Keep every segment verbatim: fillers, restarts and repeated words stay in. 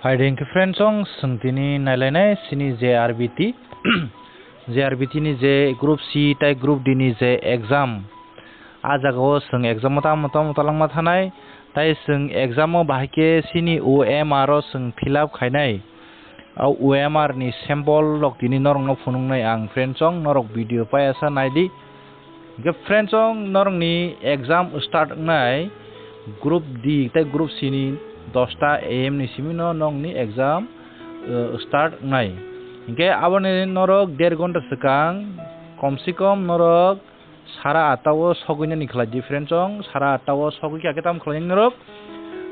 Hai ring khe friends, chwng tini nailainai chini J R B T, J R B T ni je Group C tai Group D ni je exam. A jagao chwng exam o tamo tamo talangma thanai, tai chwng exam o bahai khe chini O M R o chwng fill up khainai. O O M R ni sample rok tini norokno phunuknai ang friends, chwng norok video paiya sa naidi. Hingke friends, chwng norokni exam start wngnai Group D tei Group C ni dosta A M ni simi no norokni exam, eh, start wngnai. Hingke aboni norok der gonta swkang, kom se kom norok sara atta o sogwi nani khlai di friends, chwng sara atta o sogwi kha khe tamo khlai norok,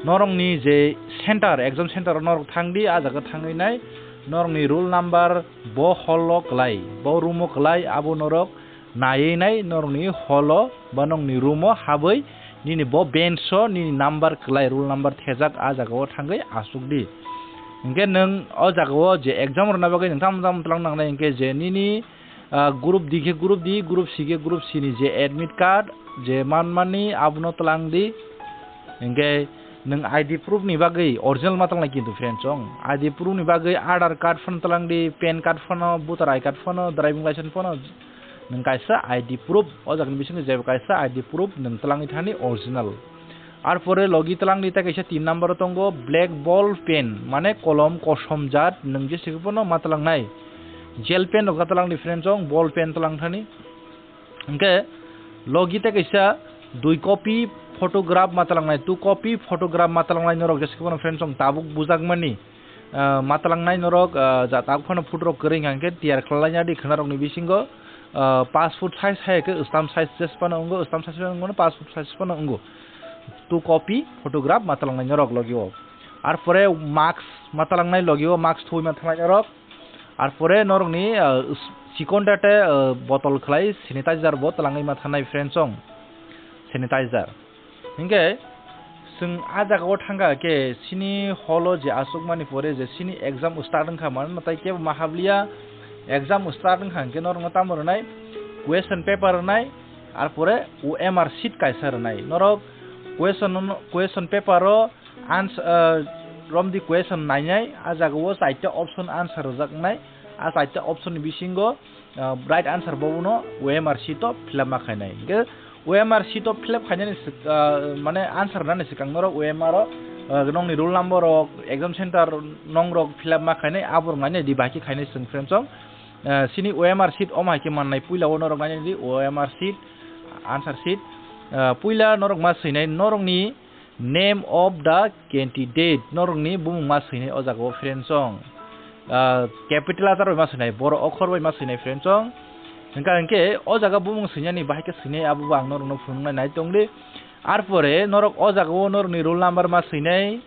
norokni je center, exam center o norok thang di, a jaga thangwi nai norokni roll number bo hall o kwlai, bo room o kwlai, abo norok naiwi nai norokni hall o ba nokni room o habwi nini bo bench o nini number kwlai, roll number thejak, a jaga o thangwi asuk di. Hingke nwng o jaga o je exam rwna bagwi nwng tamo tamo twlang nangnai hingke je nini, ah, group D khe group D, group C khe group C ni je admit card je manmani abono twlang di. Hingke nwng I D proof ni bagwi original ma twlangnai kintu friends, chwng I D proof ni bagwi Aadhaar card phano twlang di, PAN card phano, voter I card phano, driving license phano, nwng kaisa I D proof, o jagani bisingo jeba kaisa I D proof nwng twlangwi thani original. Arpore logi twlang di tei kaisa tin number o tongo black ball pen, mane kolom kosom jat, nwng jese phano ma twlangnai. Gel pen rok twlang di friends, chwng ball pen twlang thani. Hingke logi tei kaisa dui copy photograph ma twlangnai, two copy photograph ma twlangnai norok jese phano friends, chwng tabuk bujakmani. Ah, ma twlangnai norok, ah, ja tabuk phano photo rok kwrwi hingkha hingke tiyar khlaina di khwnarokni bisingo, ah, paanch foot size hai khe stamp size jes phano wngo, stamp size phano wngo, paanch foot size phano wngo. Two copy photograph ma twlangnai norok logi o. Arpore mask ma twlangnai logi o, mask thuwi ma thangnai norok. Arpore norokni, ah, s-, chikon date, ah, botol khlai sanitizer bo twlangwi ma thangnai friends, chwng sanitizer. Hingke chwng a jaga o thangkha khe chini hall o je aswkmani pore je chini exam start wngkha mano, natai kebo ma habliya, exam start wngkha hingke norokno tamo rwnai, question paper rwnai, arpore O M R sheet kaisa rwnai. Norok question no, question paper o ans-, ah, romdi question nainai, a jaga o chaita option answer rwjaknai, a chaita option ni bisingo, ah, right answer bo bono O M R sheet o fill up ma khainai. Hingke O M R sheet o fill up khainani sik-, ah, mane answer nani swkang norok O M R o, ah, nongni roll number rok, exam center nong rok fill up ma khainai, aborok nainai di bahai khe khainai chwng friends, chwng. Ah, chini O M R sheet omo hai khe mannai, puila o norok nainai di O M R sheet, answer sheet. Ah, puila norok ma swinai norokni name of the candidate, norokni bumung ma swinai o jaga o friends, chwng. Ah, capital letter bai ma swinai, borok okhor bai ma swinai friends, chwng. Hingkha hingke o jaga bumung swinani bahai khe swinai, abo bo ang norokno phunuknai nai tongdi. Arpore norok o jaga o norokni roll number ma swinai,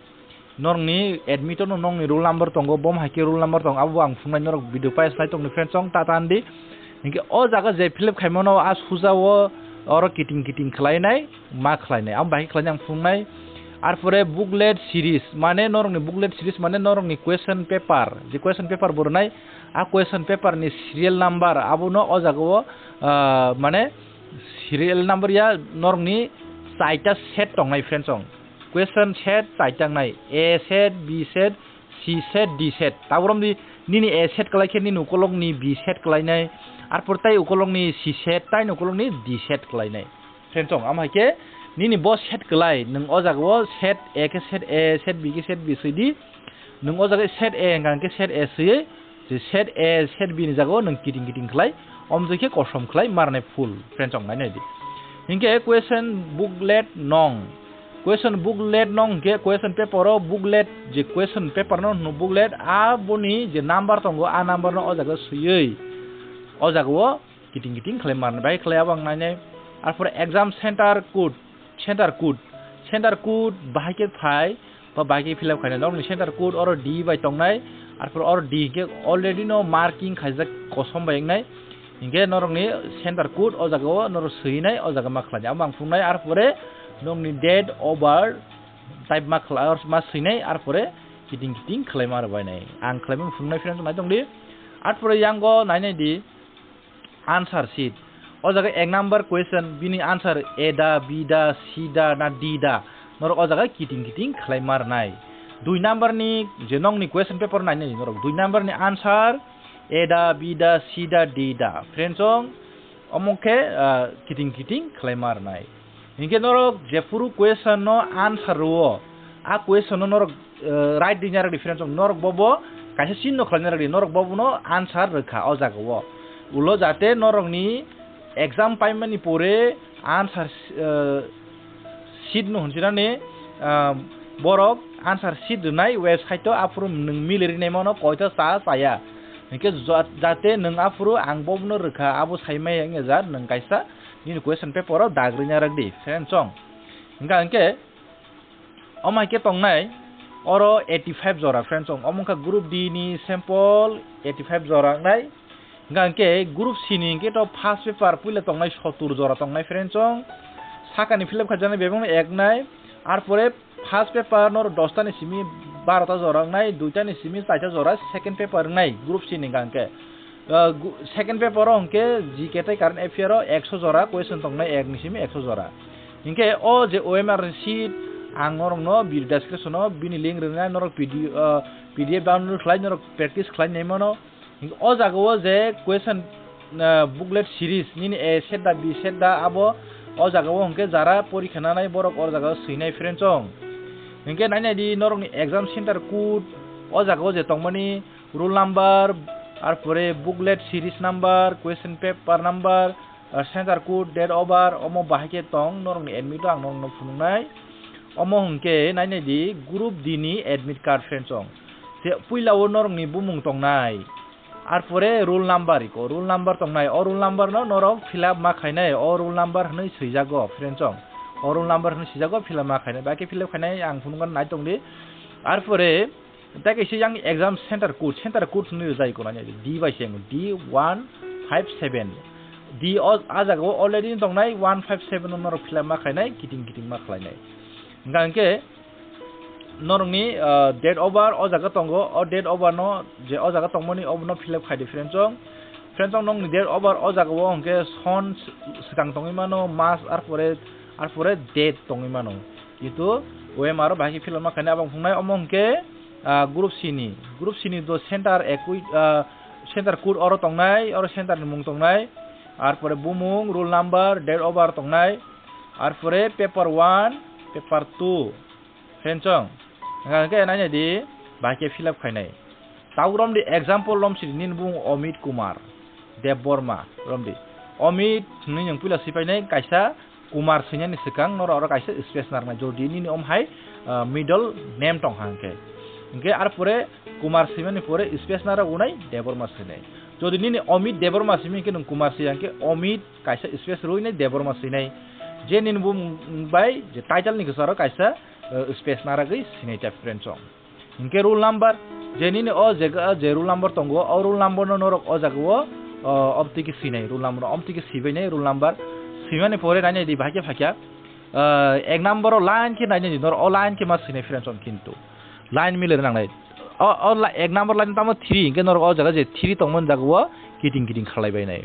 norokni admit o no nongni roll number tongo, bom hai khe roll number tongo, abo bo ang phunuknai norok video paisnai tongdi friends, chwng ta tandi. Hingke o jaga je fill up khaimano a suja o oro kiting kiting khlainai. Ma khlainai, amo bahai khlainai ang phunuknai. Arpore booklet series, mane norokni booklet series mane norokni question paper, je question paper bo rwnai, a question paper ni serial number abono o jaga o, ah, mane serial number ya norokni chaita set tongnai friends, chwng. Question set chaita wngnai, A set, B set, C set, D set. Tabuk romdi nini A set kwlai khe nini ukolokni B set kwlainai, arpor tai ukolokni C set, tai ukolokni D set kwlainai. Friends, chwng, amo hai khe nini bo set kwlai, nwng o jaga o set A khe set A, set B khe set B swi di. Nwng o jaga set A hwnkha hwnkhe set A swiwi, je set A, set B ni jaga o nwng kiting kiting khlai, omjoi khe kosom khlai ma rwnai full. Friends, chwng, nai nai di. Hinkhe question booklet nong. Question booklet nong hinkhe question paper o booklet, je question paper no hwno booklet, aboni je number tongo, a number no o jaga swiwi, o jaga o kiting kiting khlai ma rwnai, bai khlai abo ang nainai. Arpore exam center code, center code, center code bahai khe phai, ba bahai khe fill up khainai. Norokni center code oro D bai tongnai, arpore oro D hinkhe already no marking khaijak kosom bai wngnai. Hinkhe norokni center code o jaga o norok swinai, o jaga ma khlainai. Amo ang phunuknai, arpore norokni date of birth type ma khlai, ma swinai, arpore kiting kiting khlai ma rwbainai. Ang khlaima phunuknai friends, nai tongdi. Arpore yango nainai di. Answer sheet. O jaga ek number question, bini answer A da, B da, C da, na D da. Norok o jaga kiting kiting khlai ma rwnai. Dui number ni je nokni question paper nainai norok, dui number ni answer A da, B da, C da, D da. Friends song, omo khe, ah, kiting kiting khlai ma rwnai. Hinkhe norok jephuru question no answer rwo, a question no norok, eh, right di narwk di, friends song, norok bobo kaisa chinno khlai narwk di, norok bobo no answer rwkha o jaga o. Ulo jate norokni exam paimani pore answer, eh, sheet no hwnsinani, ah, borok answer sheet rwnai website o, aphuru nwng mili rinai mano koito cha chaya. Hinkhe ja-, jate nwng aphuru ang bobono rwkha, abo saimaya wngya jat nwng kaisa nini question paper o dag rwna rwk di, friends song. Hingkha hinkhe omo hai khe tongnai oro eighty five jora, friends song. Omo wngkha group D ni sample eighty five jora wngnai. Hingkha hinkhe group C ni hinkhe to first paper puila tongnai sottur jora tongnai, friends song. Sakani fill up khaijaknai bebakno ek nai. Arpore first paper no dosta ni simi barota jora wngnai, duita ni simi chaita jora second paper wngnai group C ni hingkha hinkhe. Ah, gu-, second paper o hinkhe G K tei current affair o ekso jora question tongnai, ek ni simi ekso jora. Hinkhe o je O M R sheet ang norokno video description o bini link rwnai, norok P D F, ah, P D F download khlai norok practice khlai nai mano. Hinkhe o jaga o je question, ah, booklet series nini A set da, B set da, abo o jaga o hinkhe jara porikha nanai borok o jaga o swinai, friends song. Hinkhe nainai di norokni exam center code o jaga o je tongmani roll number, arpore booklet series number, question paper number, ah, center code, date of birth, omo bahai khe tong norokni admit o ang norokno phunuknai. Omo hinkhe nainai di group D ni admit card, friends song. Je puila o norokni bumung tongnai. Arpore roll number iko, roll number tongnai. O roll number no norok fill up ma khainai. O roll number hwnwi swijago, friends song. O roll number hwnwi swijago, fill up ma khainai. Bahai khe fill up khainai ang phunukna nai tong di. Arpore tei kaisa yang exam center code, center code hwnwi rijai iko nainai di. D bai se D one five seven. D o, a jaga o already tongnai one five seven no norok fill up ma khainai, kiting kiting ma khlainai. Hingkha hinkhe norokni, ah, date of birth o jaga tongo, o date of birth no je o jaga tongmani obono fill up khai di, friends song. Friends song, nokni date of birth o jaga o hinkhe son s-, swkang tongwi mano, mas, arpore, arpore date tongwi mano. Kintu O M R o bahai khe fill up ma khainai, abo wng phungnai omo hinkhe, ah, group C ni, group C ni do center ekui, ah, center code oro tongnai, oro center ni mung tongnai, arpore bumung, roll number, date of birth tongnai, arpore paper one, paper two. Friends song, hingkha hinkhe nainai di, bahai khe fill up khainai. Tabuk romdi example romsi di, nini bumung Amit Kumar Debbarma romdi. Amit hwnwi nwng puila swipainai, kaisa Kumar swinani swkang norok oro kaisa space narwknai, jodi nini om hai, ah, middle name tongkha hinkhe. Hinkhe arpore Kumar swimani pore space narwk unai Debbarma swinai. Jodi nini Amit Debbarma swimi hinkhe nwng Kumar swiya hinkhe Amit kaisa space rwinai Debbarma swinai. Je nini bumung bai je title ni kwcharo kaisa, eh, space narwgwi swinai ta, friends song. Hinkhe roll number, je nini o je, je roll number tongo, o roll number no norok o jaga o, o, omtwi khe swinai roll number, omtwi khe swibainai roll number. Swimani pore nainai di bahai khe phaikha, ah, ek number o line khe nainai di, norok o line khe ma swinai, friends song, kintu line mile rw nangnai. O, o la-, ek number line tamo three, hinkhe norok o jaga je three tongmani jaga o kiting kiting khlaibainai.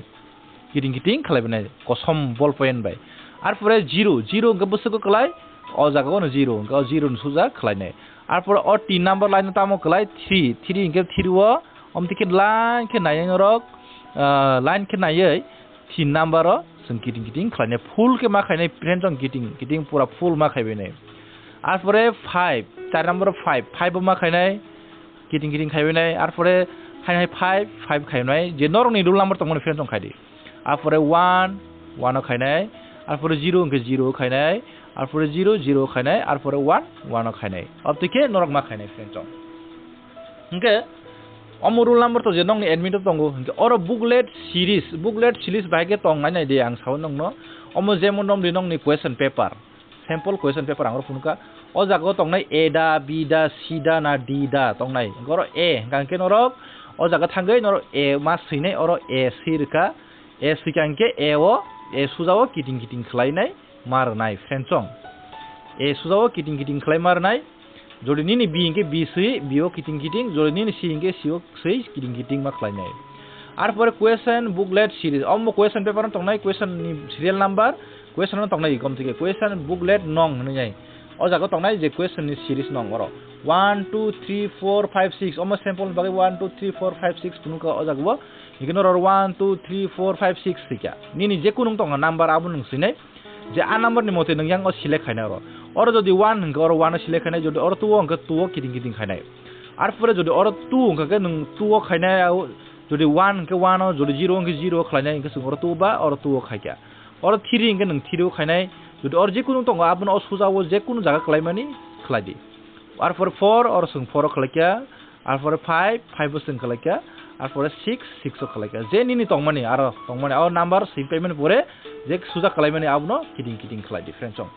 Kiting kiting khlaibainai kosom ball point bai. Arpore zero, zero hinkhe bwswk kwlai, o jaga o no zero, hinkhe o zero ni suja khlainai. Arpore o tin number line no tamo kwlai three, three hinkhe three o, omtwi khe line khe nainai norok, ah, line khe naiwi tin number o chwng kiting kiting khlainai, full khe ma khainai, friends song, kiting kiting pura full ma khaibainai. Arpore five, char number o five, five o ma khainai, kiting kiting khaibainai, arpore hai hai five, five khainai, je norokni roll number tongmani, friends song, khaidi. Arpore one, one o khainai, arpore zero hinkhe zero o khainai, arpore zero, zero o khainai, arpore one, one o khainai. Obtwi khe norok ma khainai, friends song. Hinkhe omo roll number to je nokni admit o tongo, hinkhe oro booklet series, booklet series bahai khe tong nainai de ang sao nokno. Omo jemon romdi nokni question paper. Sample question paper ang oro phunukha. O jaga o tongnai A da, B da, C da na D da tongnai. Hinkhe oro A, hinkha hinkhe norok o jaga thangwi norok A ma swinai, oro A swi rwkha. A swikha hinkhe A o, A suja o kiting kiting khlainai ma rwnai, friends song. A suja o kiting kiting khlai ma rwnai. Jodi nini B hinkhe B swi, B o kiting kiting, jodi nini C hinkhe C o swi kiting kiting ma khlainai. Arpore question booklet series, omo question paper no tongnai, question ni serial number, question no tongnai, gom thike question booklet nong hwnwi nai. O jaga tongnai je question ni series nong oro one, two, three, four, five, six, omo sample ni bagwi one, two, three, four, five, six phunukha o jaga o. Hingke norok one, two, three, four, five, six hingka. Nini je kunu tongkha number abo nwng swinai. Je a number ni mote nwng yang o select khainai oro. Oro jodi one hingke oro one o select khainai, jodi oro two o hingke two o kiting kiting khainai. Arpore jodi oro two hingka khe nwng two o khainai, jodi one hingke one o, jodi zero hingke zero o khlainai, hingke chwng oro two ba oro two o khaikha. Oro three hingke nwng three o khainai, jodi oro je kunu tongo abono o suja o je kunu jaga khlaimani khlai di. Arpore four, oro chwng four o khlaikha. Arpore five, five o chwng khlaikha. Arpore six, six o khlaikha. Je nini tongmani, aro tongmani, o number swi paimani pore je suja khlaimani abono kiting kiting khlai di, friends, chong.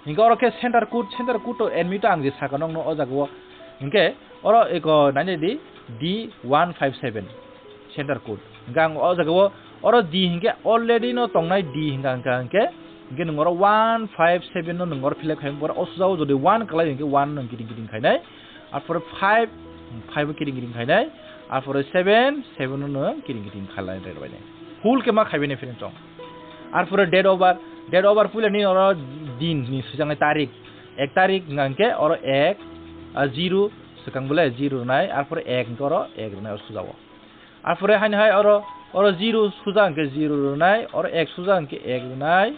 Hingke oro khe center code, center code to enmi to ang je saka nokno o jaga o. Hingke oro eko nainai di D one five seven center code. Hingke ang o jaga o oro D hingke already no tongnai D hingka hingka hingke, hingke nwng oro one five seven no nwng oro fill up khaimani pore o suja o jodi one khlai hingke one no kiting kiting khainai. Arpore five, five o kiting kiting khainai. Arpore seven, seven o nwng kiting kiting khainai rwbainai. Full khe ma khaibainai, friends, chong. Arpore date of birth, date of birth puila ni oro din ni swijaknai tarik. Ek tarik hingka hingke oro ek, ah, zero, swkang bole zero rwnai, arpore ek hingke oro ek rwnai o suja o. Arpore haino hai oro, oro zero suja hingke zero rwnai, oro ek suja hingke ek rwnai.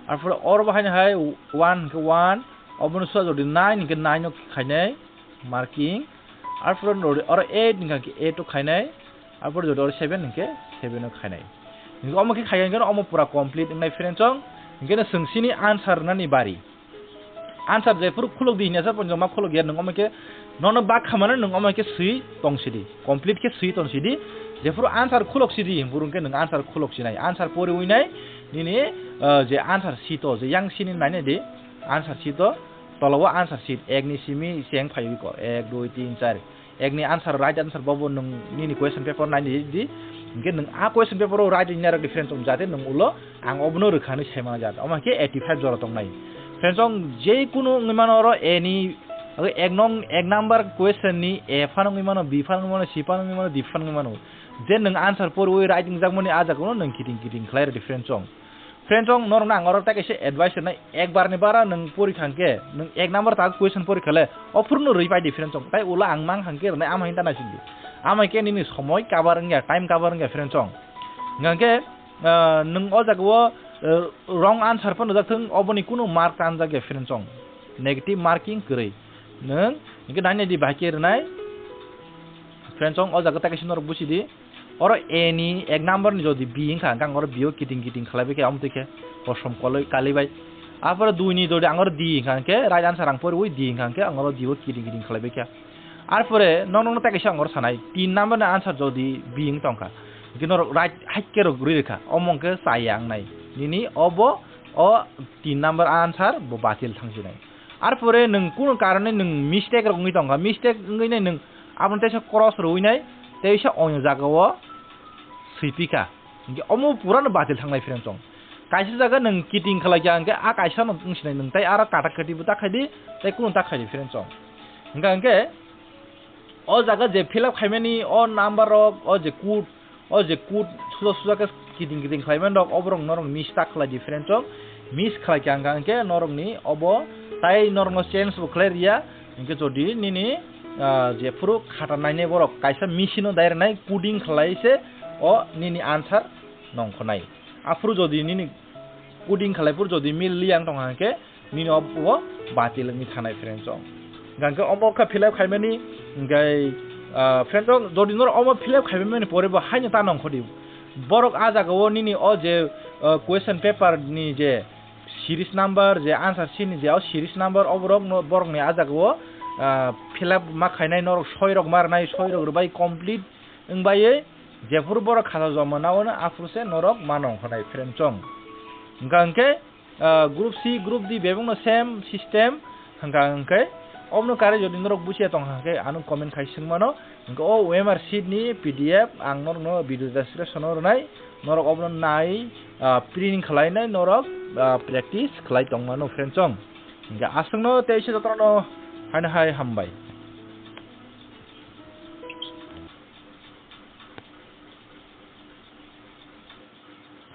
Arpore oro bo haino hai one hingke one, obono suja jodi nine hingke nine o khainai marking. Arpore oro eight hingke eight o khainai. Arpore jodi oro seven hingke seven o khainai. Hingke omo khe khaiya hingke omo pura complete wngnai, friends, chong. Hingke no chwng sini answer rwnani bari. Answer jephuru khulok di hinya sa ponjoma khulok ya, nwng omo khe nono bak khamano nwng omo khe swi tong sidi, complete khe swi tong sidi. Jephuru answer khulok sidi, himphuru hingke nwng answer khulok sinai, answer pori winai nini, ah, je answer sheet o, je yang sini nainai di, answer sheet o, tola o answer sheet, ek ni simi cheng phaiwi ko, ek, dui, tin, char. Ek ni answer, right answer bobo nwng nini question paper nai di, di. Hingke nwng a question paper o right ni narok difference wng jate nwng ulo ang obono rwkha hinwi sai mano jate. Omo hingke eighty five jora tongnai. Friends, chong je kunu wngwi mano oro A ni, abo ek nong, ek number question ni A phano wngwi mano, B phano wngwi mano, C phano wngwi mano, D phano wngwi mano. Je nwng answer poriwi right wngjakmani a jagano nwng kiting kiting khlai rw di, friends, chong. Friends, chong, norokno ang oro tei kaisa advice rwnai, ekbar ni bara nwng pori khangkhe, nwng ek number tak question pori khale, o phuru no rwi pai di, friends, chong. Tai ulo ang mang khangkhe rwnai, ama hinta naising di. Ama khe nini somoi cover wngya, time cover wngya, friends, chong. Hingkha khe, ah, nwng o jaga o, eh, wrong answer phano jak thung, oboni kunu mark tanjak ya, friends, chong. Negative marking kwrwi. Nwng hingkhe nai nai di bahai khe rwnai. Friends, chong, o jaga tai kaisa norok busi di. Oro A ni ek number ni jodi B wngkha, hingkhe ang oro B o kiting kiting khlaibai khe, omo twi khe kosom koloi kalibai. Arpore dui ni jodi ang oro D wngkha, hingkhe right answer ang poriwi D wngkha, hingkhe ang oro D o kiting kiting khlaibai khe. Arpore nokno tai kaisa ang oro sanai, tin number ni answer jodi B wng tongkha, hingkhe norok right hai khe rok rwi rwkha, omo hingkhe chaya wngnai. Nini obo o tin number answer bo batil thangsinai. Arpore nwng kunu karone nwng mistake rok wngwi tongkha, mistake wngwi nai nwng abono teisa cross rwwi nai, teisa oino jaga o swipikha. Hingke omo purano batil thangnai, friends, chong. Kaisa jaga nwng kiting khlai kha, hingke a kaisa no wngsinai nwng, tai aro kata kati bo ta khaidi, tai kunu ta khaidi, friends, chong. Hingka hingke o jaga je fill up khaimani o number rok, o je code, o je code suja suja khe kiting kiting khlaimani rok, oborok norok miss ta khlai di, friends, chong. Miss khlai kha hingka hingke norokni obo tai norokno change bo khlai riya. Hingke jodi nini, ah, jephuru khata nainai borok kaisa machine o dai rwnai coding khlai se o nini answer nongkhonai. Aphuru jodi nini coding khlai phuru jodi mil li ang tongkha hingke nini obo batil wngwi thanai, friends, chong. Hingke omo khe fill up khaimani hingke, ah, friends, chong, jodi norok omo fill up khaimani pore bo haino ta nongkhodi. Borok a jaga o nini o je, ah, question paper ni je series number, je answer sheet ni je o series number, o borok no, borok ni a jaga o, ah, fill up ma khainai, norok soi rok ma rwnai, soi rok rwbai complete wngbai, jephuru borok khata joma nao no aphuru se norok ma nongkhonai, friends, chong. Hingka hingke, ah, group C, group D bebak no same system, hingka hingke omo no kare jodi norok busia tongkha hingke ano comment khai swngmano. Hingke o O M R sheet ni P D F ang norokno video description o rwnai, norok obono nai, ah, print khlainai, norok, ah, practice khlai tongmano, friends, chong. Hingke aswkno teisa jotono haino hai hambai.